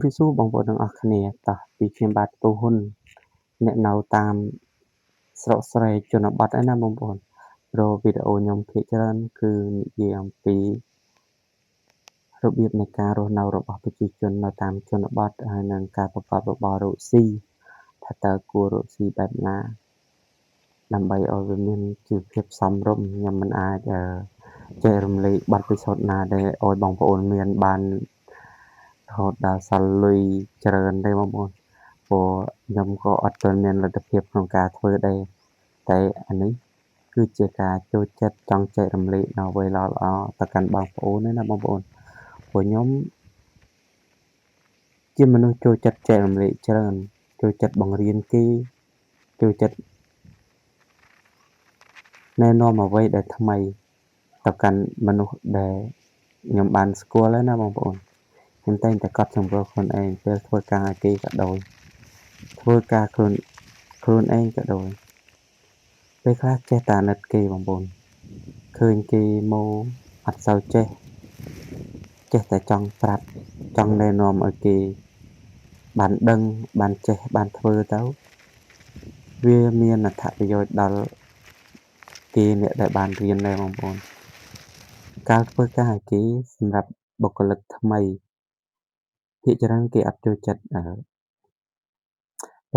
ជម្រាបសួរបងប្អូនទាំងអស់គ្នាតោះពីខ្ញុំបាទពូហ៊ុនអ្នកនៅតាមស្រុកស្រែជនបទឯណាបងប្អូនព្រោះវីដេអូខ្ញុំភាគច្រើនគឺនិយាយអំពីរបៀបនៃការរស់នៅរបស់ប្រជាជននៅតាមជនបទហើយនិងការប្រកបរបររកស៊ីថាតើគួររកស៊ីបែបណាដើម្បីឲ្យវាមានជីវភាពសមរម្យខ្ញុំមិនអាចចែករំលែកបទពិសោធន៍ណាដែលឲ្យបងប្អូនមានបានរហូតដល់សល់លុយច្រើនទេបងប្អូនព្រោះខ្ញុំក៏អត់ទាន់មានលទ្ធភាពក្នុងការធ្វើដែរតែអានេះគឺជាការចូលចិត្តចង់ចែករំលែកនៅអ្វីល្អៗទៅកាន់បងប្អូនណាបងប្អូនព្រោះខ្ញុំជាមនុស្សចូលចិត្តចែករំលែកច្រើនចូលចិត្តបង្រៀនគេចូលចិត្តណែនាំអ្វីដែលថ្មីទៅកាន់មនុស្សដែលខ្ញុំបានស្គាល់ហើយណាបងប្អូនខ្ញុំតែងតែកត់សម្គាល់ខ្លួនឯងពេលធ្វើការឲ្យគេក៏ដោយធ្វើការខ្លួនឯងក៏ដោយពេលខ្លះចេះតែអាណិតគេបងប្អូនឃើញគេមកអត់សូវចេះចេះតែចង់ប្រាប់ចង់ណែនាំឲ្យគេបានដឹងបានចេះបានធ្វើទៅវាមានអត្ថប្រយោជន៍ដល់គេអ្នកដែលបានរៀនដែរបងប្អូនការធ្វើការឲ្យគេសម្រាប់បុគ្គលិកថ្មីភាគច្រើនគេអត់ចូលចិត្ត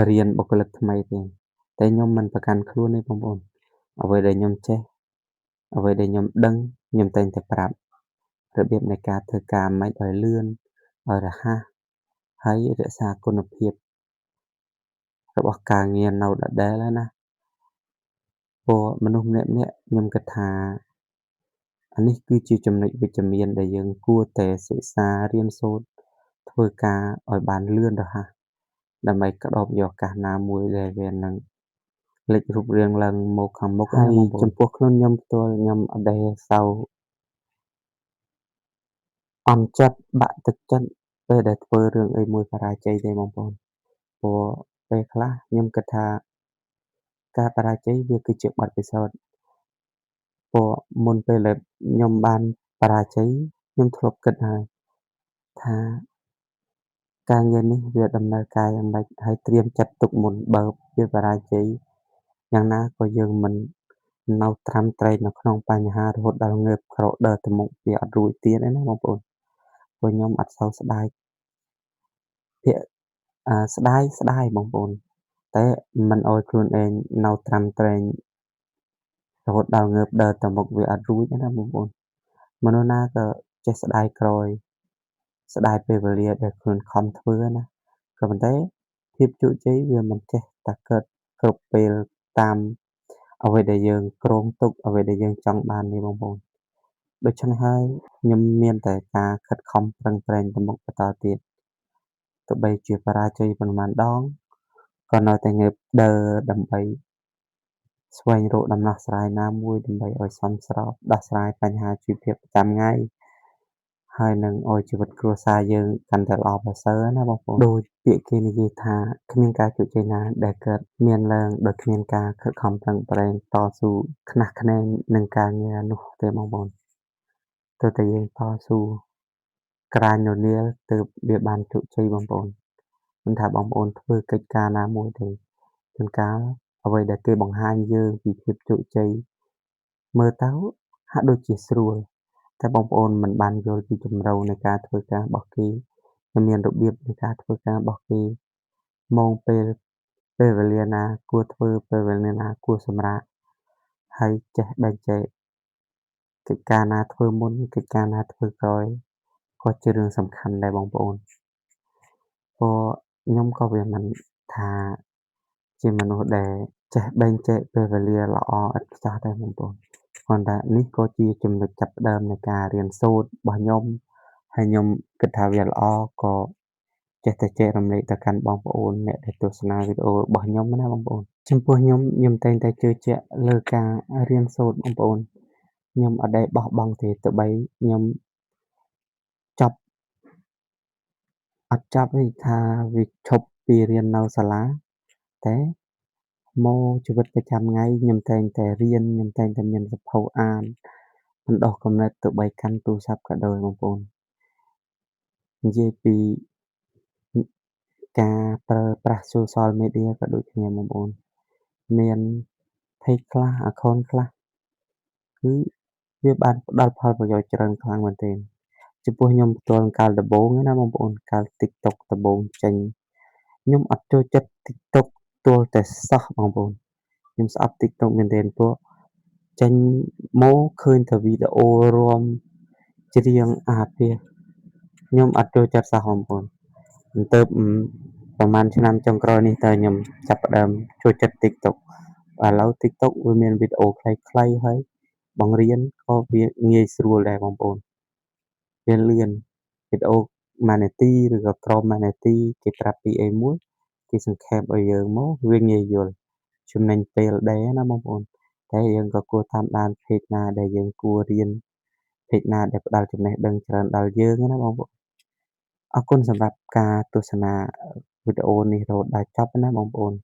រៀនបុគ្គលិកថ្មីទេតែខ្ញុំមិនប្រកាន់ខ្លួនទេបងប្អូនអ្វីដែលខ្ញុំចេះអ្វីដែលខ្ញុំដឹងខ្ញុំតែងតែប្រាប់របៀបនៃការធ្វើការមិនឲ្យលឿនឲ្យរហ័សហើយរក្សាគុណភាពរបស់ការងារនៅដដែលណាព្រោះមនុស្សម្នាក់ៗខ្ញុំគិតថាអានេះគឺជាចំណុចវិជ្ជមានដែលយើងគួរតែសិក្សារៀនសូត្រធ្វើការឲ្យបានលឿនរហ័សដើម្បីក្តោបយកឱកាសណាមួយដែលវានឹងលេចរូបរាងឡើងមកខាងមុខហើយចំពោះខ្លួនខ្ញុំផ្ទាល់ខ្ញុំអត់ដែលសូវអន់ចិត្តបាក់ទឹកចិត្តពេលដែលធ្វើរឿងអីមួយបរាជ័យទេបងប្អូនព្រោះពេលខ្លះខ្ញុំគិតថាការបរាជ័យវាគឺជាបទពិសោធន៍ព្រោះមុនពេលដែលខ្ញុំបានបរាជ័យខ្ញុំធ្លាប់គិតហើយថាការងារនេះវាដំណើរការយ៉ាងម៉េចហើយត្រៀមចិត្តទុកមុនបើវាបរាជ័យយ៉ាងណាក៏យើងមិននៅត្រាំត្រែងនៅក្នុងបញ្ហារហូតដល់ងើបក្រោកដើរទៅមុខវាអត់រួចទៀតទេណាបងប្អូនព្រោះខ្ញុំអត់សូវស្ដាយភាគស្ដាយបងប្អូនតែមិនអោយខ្លួនឯងនៅត្រាំត្រែងរហូតដល់ងើបដើរទៅមុខវាអត់រួចទេណាបងប្អូនមនុស្សណាក៏ចេះស្ដាយក្រោយស្ដាយពេលវេលាដែលខ្លួនខំធ្វើណាក៏ប៉ុន្តែភាពជោគជ័យវាមិនចេះតែកើតគ្រប់ពេលតាមអ្វីដែលយើងគ្រោងទុកអ្វីដែលយើងចង់បាននេះបងប្អូនដូច្នេះហើយខ្ញុំមានតែការខិតខំប្រឹងប្រែងទៅមុខបន្តទៀតទោះបីជាបរាជ័យប៉ុន្មានដងក៏នៅតែងើបដើរដើម្បីស្វែងរកដំណោះស្រាយណាមួយដើម្បីឲ្យសមស្របដោះស្រាយបញ្ហាជីវភាពប្រចាំថ្ងៃហើយនឹងឲ្យជីវិតគ្រួសារយើងកាន់តែល្អប្រសើរណាបងប្អូនដូចពាក្យគេនិយាយថាគ្មានការជោគជ័យណាដែលកើតមានឡើងដោយគ្មានការខិតខំប្រឹងប្រែងតស៊ូខ្នះខ្នែងនឹងការងារនោះទេបងប្អូនទើបតែយើងតស៊ូក្រាញននៀលទើបវាបានជោគជ័យបងប្អូនមិនថាបងប្អូនធ្វើកិច្ចការណាមួយទេជួនកាលអ្វីដែលគេបង្ហាញយើងពីភាពជោគជ័យមើលទៅហាក់ដូចជាស្រួលតែបងប្អូនមិនបានយល់ពីជម្រៅនៃការធ្វើការរបស់គេមានរបៀបនៃការធ្វើការរបស់គេម៉ោងពេលវេលាណាគួរធ្វើពេលវេលាណាគួរសម្រាកហើយចេះបែងចែកកិច្ចការណាធ្វើមុនកិច្ចការណាធ្វើក្រោយក៏ជារឿងសំខាន់ដែរបងប្អូនព្រោះខ្ញុំក៏វាមិនថាជាមនុស្សដែលចេះបែងចែកពេលវេលាល្អឥតខ្ចោះដែរបងប្អូនគ្រាន់តែនេះក៏ជាចំណុចចាប់ផ្ដើមនៃការរៀនសូត្ររបស់ខ្ញុំហើយខ្ញុំគិតថាវាល្អក៏ចេះតែចែករំលែកទៅកាន់បងប្អូនអ្នកដែលទស្សនាវីដេអូរបស់ខ្ញុំណាបងប្អូនចំពោះខ្ញុំខ្ញុំតែងតែជឿជាក់លើការរៀនសូត្របងប្អូនខ្ញុំអត់ដែលបោះបង់ទេទោះបីខ្ញុំចប់អត់ចប់ទេថាវាឈប់ពីរៀននៅសាលាតែមកជីវិតប្រចាំថ្ងៃខ្ញុំតែងតែរៀនខ្ញុំតែងតែមានសៀវភៅអានបណ្ដុះគំនិតទោះបីកាន់ទូរស័ព្ទក៏ដោយបងប្អូននិយាយពី ការប្រើប្រាស់ Social Media ក៏ដូចគ្នាបងប្អូនមាន Page ខ្លះ Account ខ្លះគឺវាបានផ្ដល់ផលប្រយោជន៍ច្រើនខ្លាំងមែនទែនចំពោះខ្ញុំផ្ទាល់កាលដំបូងណាបងប្អូនកាល TikTok ដំបូងចេញខ្ញុំអត់ចូលចិត្ត TikTok ទាល់តែសោះបងប្អូនខ្ញុំស្អប់ TikTok មែនទែនព្រោះចេញមកឃើញតែវីដេអូរាំច្រៀងអាពាហ៍ខ្ញុំអត់ចូលចិត្តសោះបងប្អូនទៅប្រហែលឆ្នាំចុងក្រោយនេះតើខ្ញុំចាប់ផ្ដើមចូលចិត្ត TikTok ឥឡូវ TikTok វាមានវីដេអូខ្លីៗហើយបង្រៀនក៏វាងាយស្រួលដែរបងប្អូនវាលឿនវីដេអូ1នាទីឬក៏ក្រោម1នាទីគេប្រាប់ពីអីមួយគេសង្ខេបឲ្យយើងមកវាងាយយល់ចំណេញពេលដែរណាបងប្អូនតែយើងក៏គួរតាមដាន page ណាដែលយើងគួររៀន page ណាដែលផ្ដល់ចំណេះដឹងច្រើនដល់យើងណាបងប្អូនអរគុណសម្រាប់ការទស្សនាវីដេអូនេះរហូតដល់ចប់ណាបងប្អូន។